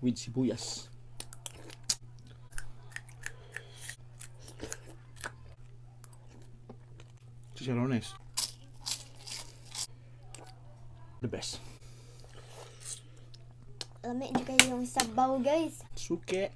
With sibuyas. Chicharrones. The best. Lami jud kayo yung sabaw, guys. Suke.